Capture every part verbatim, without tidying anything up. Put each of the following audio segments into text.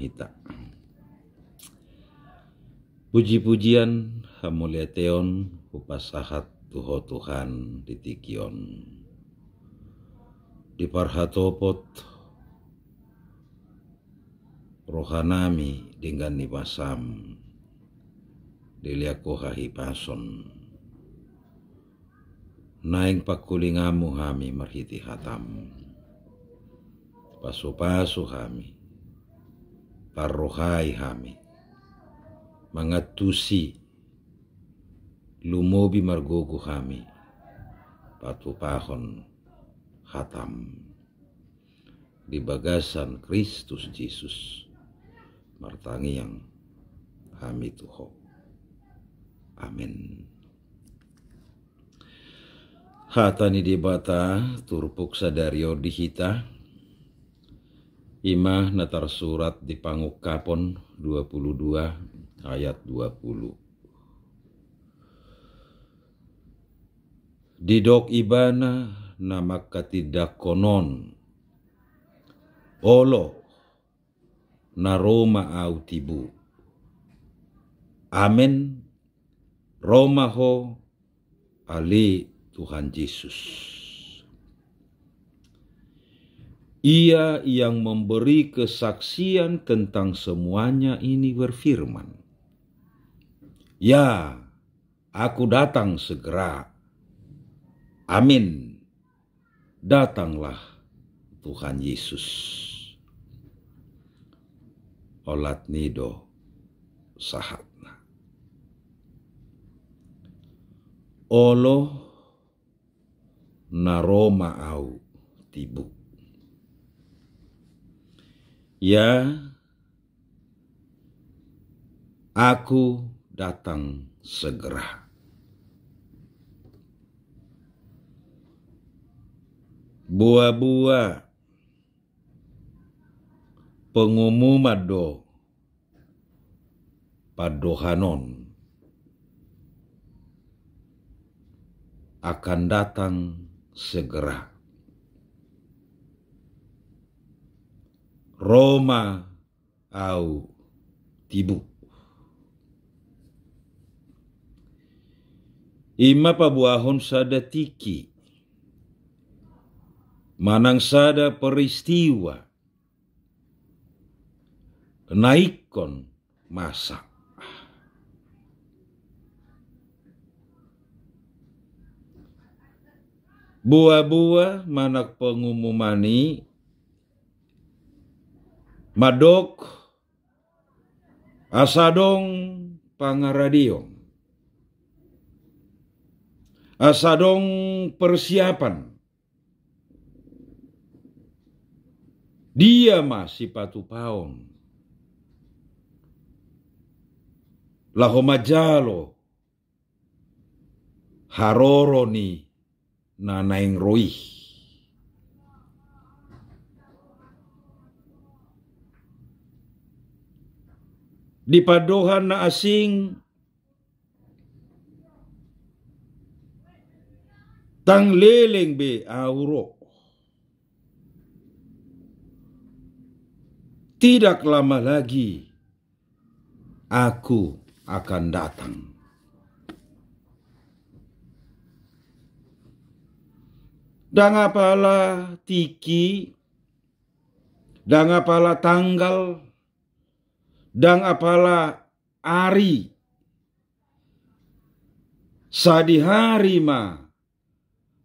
hita. Puji-pujian, hamuliateon hupasahat tu Ho Tuhan di tingki on. Diparhatopot rohanami denggan ni basam, dilehon Ho hahipason. Naeng pangkulinganmu hami marhite hatam. Pasu-pasu hami, parrohai hami, mangantusi, lumobi margogo hami patupahon hatam. Di bagasan Kristus Jesus martangiang hami tu Ho. Amen. Hata ni Debata turpuk sadari on di hita, i ma na tarsurat di Pangungkapon dua puluh dua ayat dua puluh. Didok Ibana na manghatindanghon on: Olo, na ro ma Au tibu. Amen, ro ma Ho, ale Tuhan Jesus. Ia yang memberi kesaksian tentang semuanya ini berfirman, "Ya, Aku datang segera." Amin. Datanglah, Tuhan Yesus. Olat ni do sahatna. Olo, na ro ma Au tibu. Ya, Aku datang segera. Boa-boa pengumuman do pandohan on akan datang segera. Ro ma Au tibu. I ma paboahon sada tingki manang sada peristiwa na ingkon masa. Boa-boa manang pengumuman i mandok asa adong pangaradeon, asa adong persiapan. Dia ma sipatupaon laho manjalo haroro ni na naeng ro i? Di pandohan na asing, ndang leleng be Au ro. Tidak lama lagi Aku akan datang. Ndang apala tingki, ndang apala tanggal, ndang apala ari, sadihari ma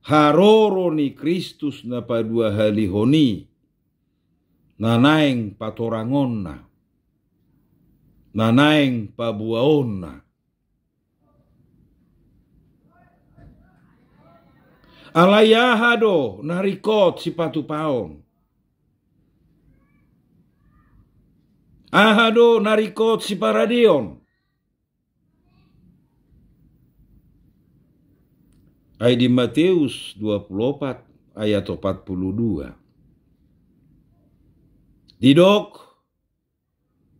haroro ni Kristus na paduahalihon i na naeng patorangonna, na naeng paboaonna. Alai aha do na ringkot sipatupaon? Aha do na ringkot siparadeon? Ai di Mateus dua puluh opat ayat opat puluh dua didok: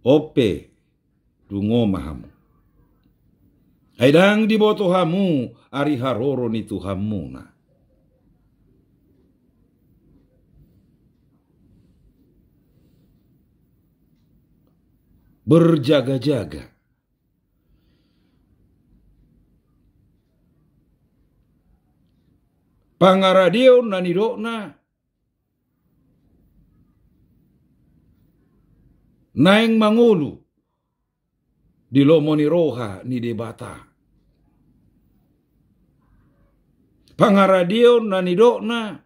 On pe, dungo ma hamu, ai ndang diboto hamu ari haroro ni Tuhanmuna. Berjaga-jaga. Pangaradeon na nidokna naeng mangolu di lomo ni roha ni Debata. Pangaradeon na nidokna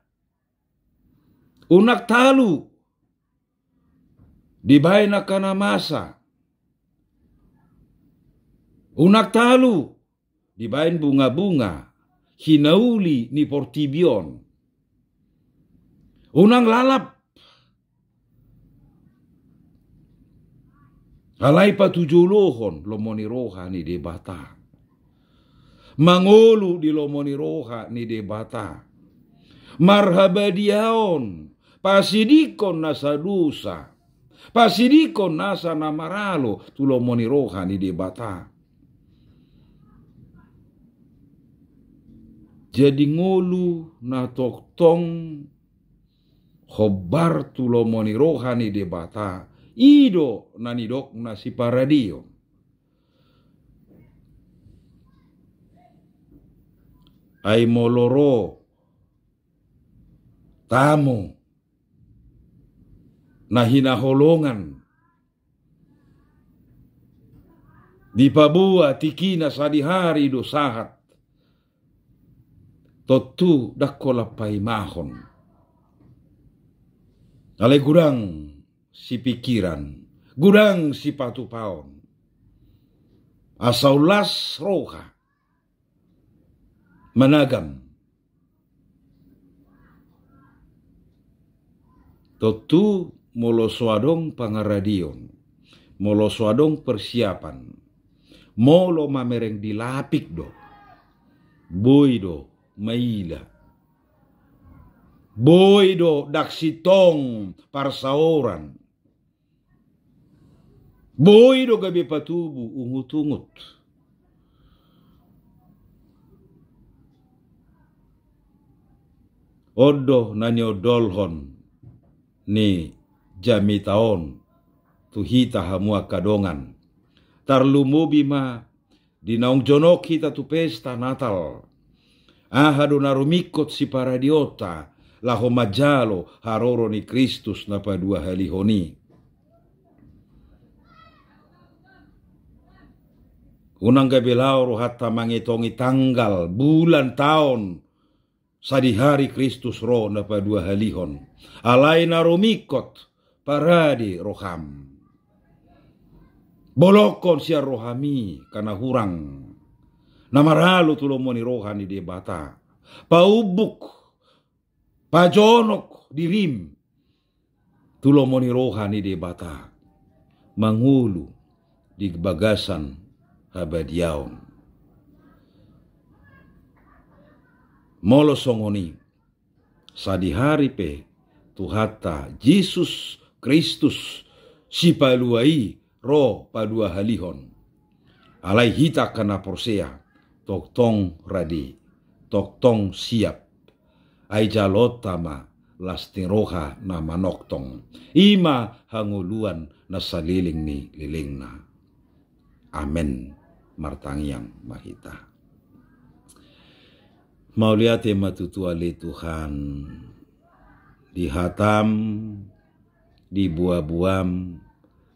unang talu dibaen angka na masa. Unang talu dibaen bunga-bunga hinauli ni portibi on. Unang lalap. Alai patujolohon lomo ni roha ni Debata. Mangolu di lomo ni roha ni Debata. Marhabadiaon, pasidingkon nasa dosa, pasidingkon nasa na maralo tu lomo ni roha ni Debata. Jadi ngolu na tongtong hombar tu lomo ni roha ni Debata, i do na nidokna siparadeon. Ai molo ro tamu na hinaholongan dipaboa tingkina sadihari do sahat, tontu ndang holan paimahon. Alai godang sipingkiran, godang sipatupaon. Asa las roha managam. Tontu molo so adong pangaradeon, molo so adong persiapan, molo mamereng di lapik do, boi do maila. Boi do ndang sintong parsaoran. Boi do gabe patubu ungut-ungut. On do na niondolhon ni jamita on tu hita hamu angka dongan. Tarlumobi ma di naung jonok hita tu pesta Natal. Aha do na rumingkot siparadeonta laho manjalo haroro ni Kristus na paduahalihon i. Unang gabe laho rohanta mangetongi tanggal, bulan, taon, sadihari Kristus ro na paduahalihon. Alai na rumingkot parade roham. Bolongkon sian rohami angka na hurang, na maralo tu lomo ni roha ni Debata. Paumbuk, pajonok dirim tu lomo ni roha ni Debata, mangolu di bagasan habadiaon. Molo songon i, sadihari pe Tuhanta Jesus Kristus Sipalua i ro paduahalihon. Alai hita angka na porsea, tongtong rade, tongtong siap. Ai jaloonta ma las ni roha na manongtong. I ma hangoluan na saleleng ni lelengna. Amen. Martangiang ma hita. Mauliate ma tutu ale Tuhan, di hatam, di boaboam,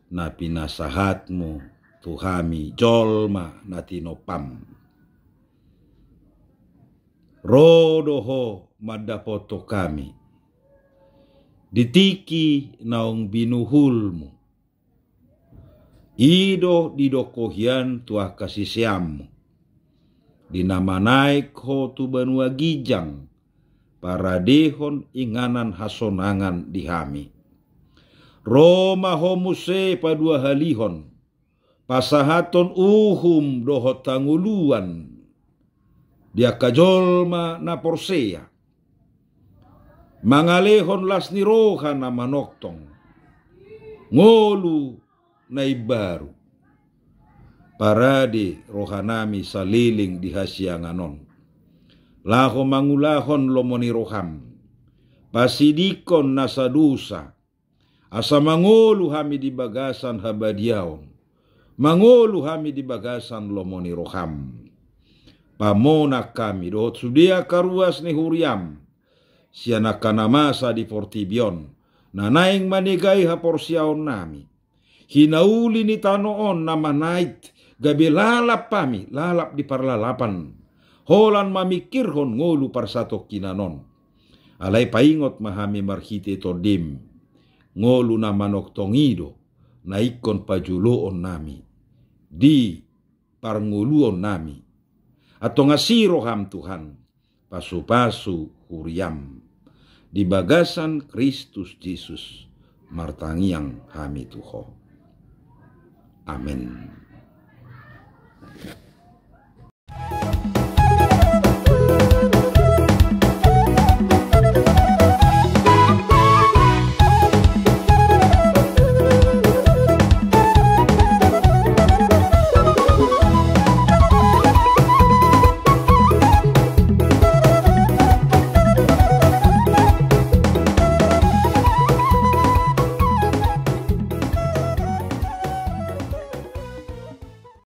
na pinasahatmu tu hami jolma na tinompam. Ro do ho mandapothon hami di tingki naung binuhulmu. I do didok ho hian tu angka siseanmu, di na manaek ho tu banua ginjang, paradehon inganan hasonangan di hami. Ro ma ho muse paduahalihon, pasahathon uhum dohot hangoluan di angka jolma na porsea, mangalehon las ni roha na manongtong, ngolu na imbaru. Parade rohanami saleleng di hasiangan on, laho mangulahon lomo ni roham, pasidingkon nasa dosa, asa mangolu hami di bagasan habadiaon. Mangolu hami di bagasan lomo ni roham. Pamonang hami dohot sude angka ruas ni huriam, sian angka na masa di portibi on, na naeng manegai haporseaonnami. Hinauli ni tano on na manait, gabe lalap hami, lalap di parlalapan. Holan mamingkirhon ngolu parsatongkinan on. Alai paingot ma hami marhite Tondim. Ngolu na manongtong i do, na ingkon pajoloonnami. Di parngoluonnami. Antong asi roham Tuhan, pasupasu huriam. Di bagasan Kristus Jesus, martangiang hami tu Ho. Amen.